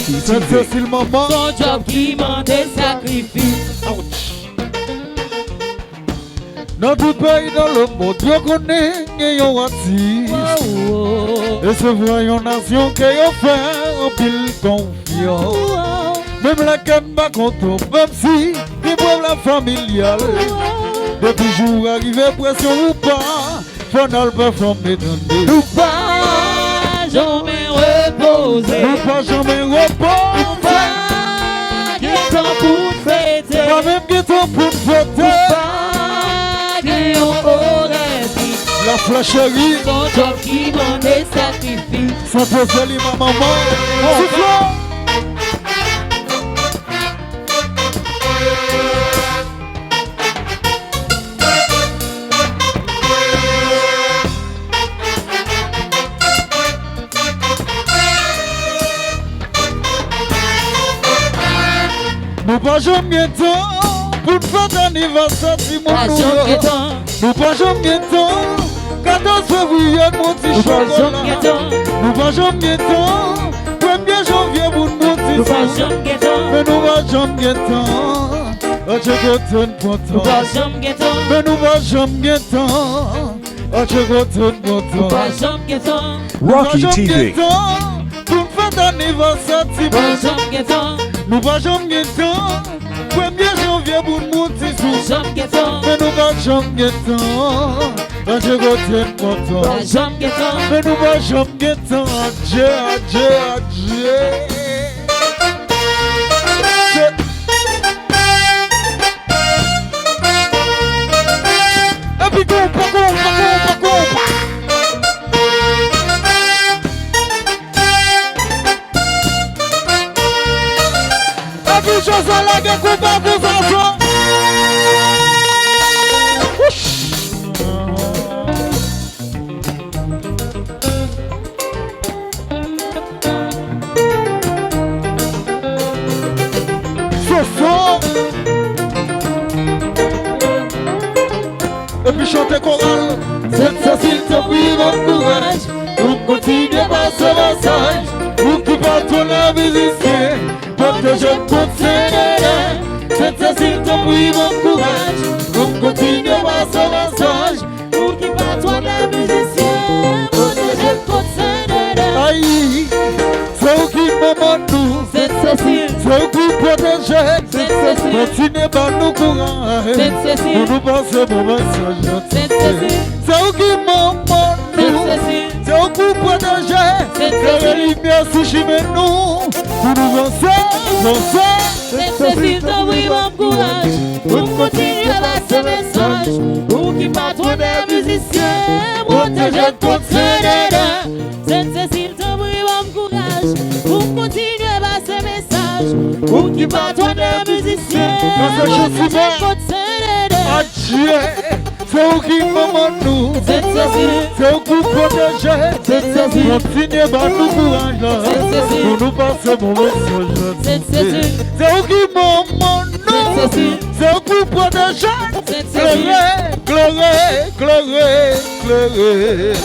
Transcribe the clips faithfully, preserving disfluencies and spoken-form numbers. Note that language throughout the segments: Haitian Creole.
Sent Sesil manman. Son djòb ki mande sakrifis. Nan tout peyi nan lemonn, yo konnen gen yon atis. E se vre yon nasyon ke yo fè anpil konfyans. Menm lè kè m pa kontan, menm si gen pwoblèm familyal. Depi jou a rive, presyon ou pa, fò n al pèfòme tande. Nou pa janmen repoze. Nou pa janmen repoze. Nou pa gen tan pou n fete. Pa menm gen tan pou n fete. Nou pa gen yon orè fiks. Laflè cheri. Son djòb ki mande sakrifis. Sent Sesil manman. Soufle. Nou pa janm gen tan pou n fèt anivèsè timoun nou yo. Nou pa janm gen tan. Katòz fevriye n pran ti chokola. Nou pa janm gen tan. Premye janvye pou n pran ti sou. Men nou pa janm gen tan. Adje kote n pran tan. Men nou pa janm gen tan. Adje kote n pran tan. Nou pa janm gen tan pou n fèt anivèsè timoun. Nou pa janm gen tan. Premye janvye pou n pran ti sou. Men nou pa janm gen tan. Adje kote n pran tan. Men nou pa janm gen tan. Adje, adje, adje. Epi konpa, konpa, konpa, konpa. Epi José lage konpa pou Zazo. Wouch. Soso. Epi chante koral. Sent Sesil, tanpri, ban m kouraj pou m kontinye pase mesaj. Ou ki patwon lè mizisyen, pwoteje m kont Sendele. Sent Sesil, tanpri, ban m kouraj pou m kontinye pase mesaj. Ou ki patwon lè mizisyen, pwoteje m kont Sendele. Ay, se ou ki manman nou. Sent Sesil. Se ou ki pwoteje. Sent Sesil. Kontinye ban nou kouraj. Sent Sesil. Pou nou pase bon mesaj. Sent Sesil. Se ou ki manman nou. Sent Sesil. Se ou ki pwoteje. Sent Sesil. Klere limyè sou chimen nou. Pou nou vanse, vanse. Sent Sesil, tanpri, ban m kouraj pou m kontinye pase mesaj. Ou ki patwon dè mizisyen, pwoteje n kont Sendele. Sent Sesil, tanpri, ban m kouraj pou m kontinye pase mesaj. Ou ki patwon dè mizisyen, pwoteje n kont Sendele. Adje. Se ou ki manman nou. Sent Sesil. Se ou ki pwoteje. Sent Sesil. Kontinye ban nou kouraj la. Sent Sesil. Pou nou pase bon mesaj la. Sent Sesil. Se ou ki manman nou. Sent Sesil. Se ou ki pwoteje. Sent Sesil. Klere, klere, klere, klere.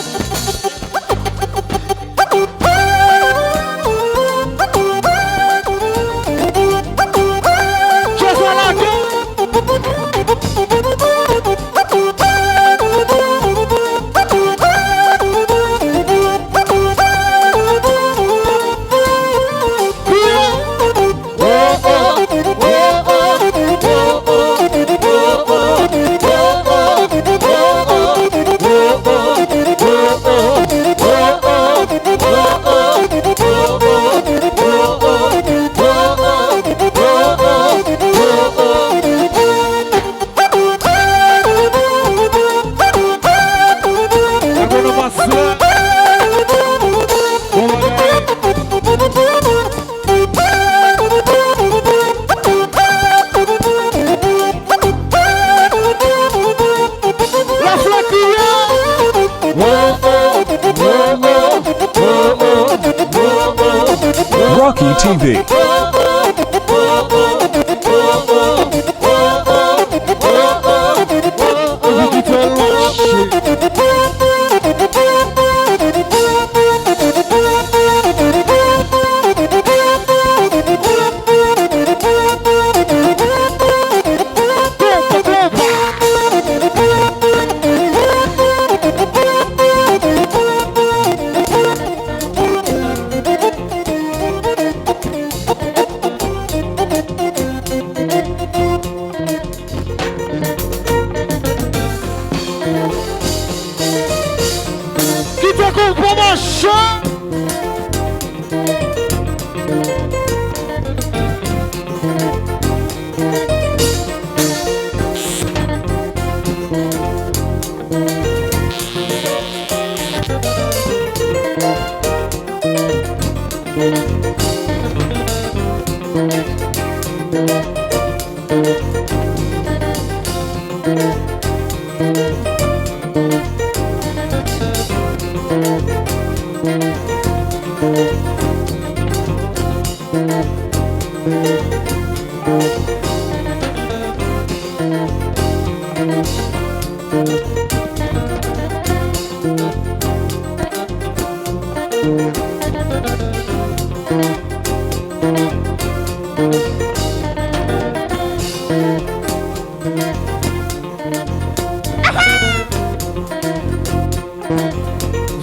Rocky T V.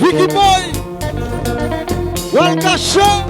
Vicky Boy, Walka Show.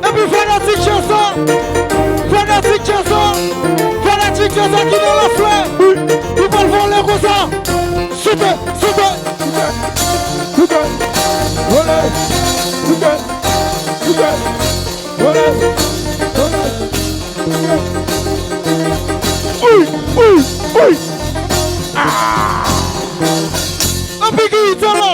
Epi fanatik Jazz la, fanatik Jazz la, fanatik Jazz la ki nan laflè, nou pral vole konsa. Soute, soute, soute, soute, vole, soute, soute, vole, vole, soute. Wi, wi, wi. Ah! Anpil gita la.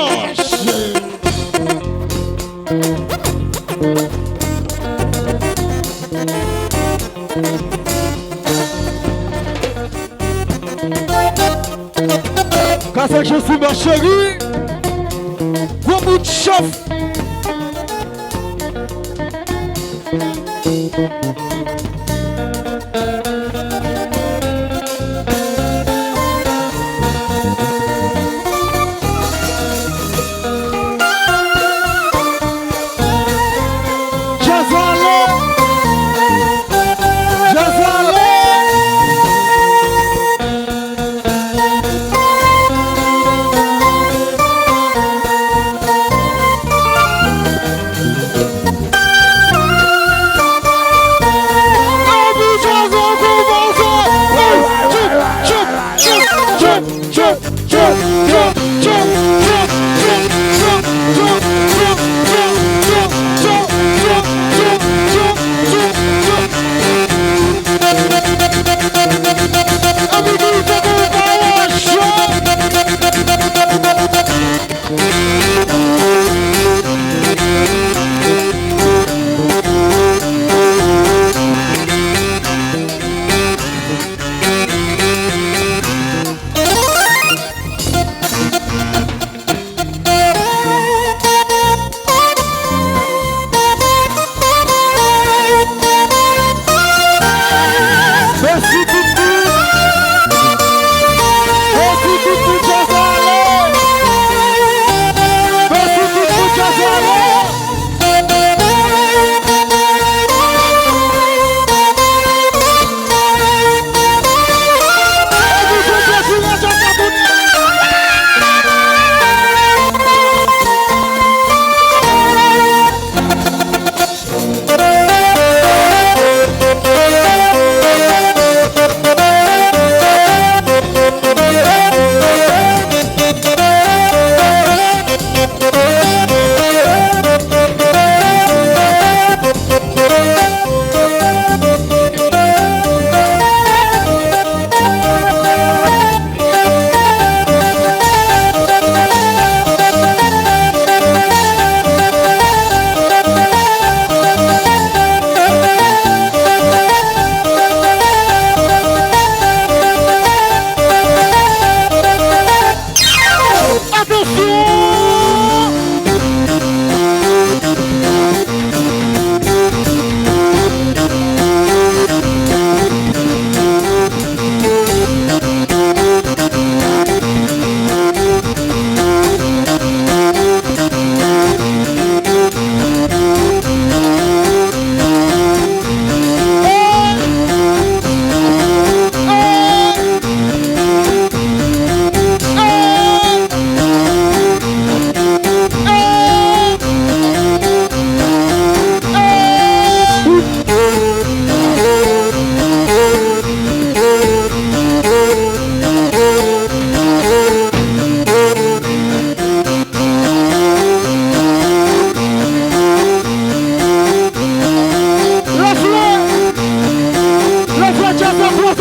Kazèk Jezi, ma chérie. Gwo bout chèf. Jazz ale! Jazz ale!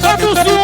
Mwen ap tann ou sou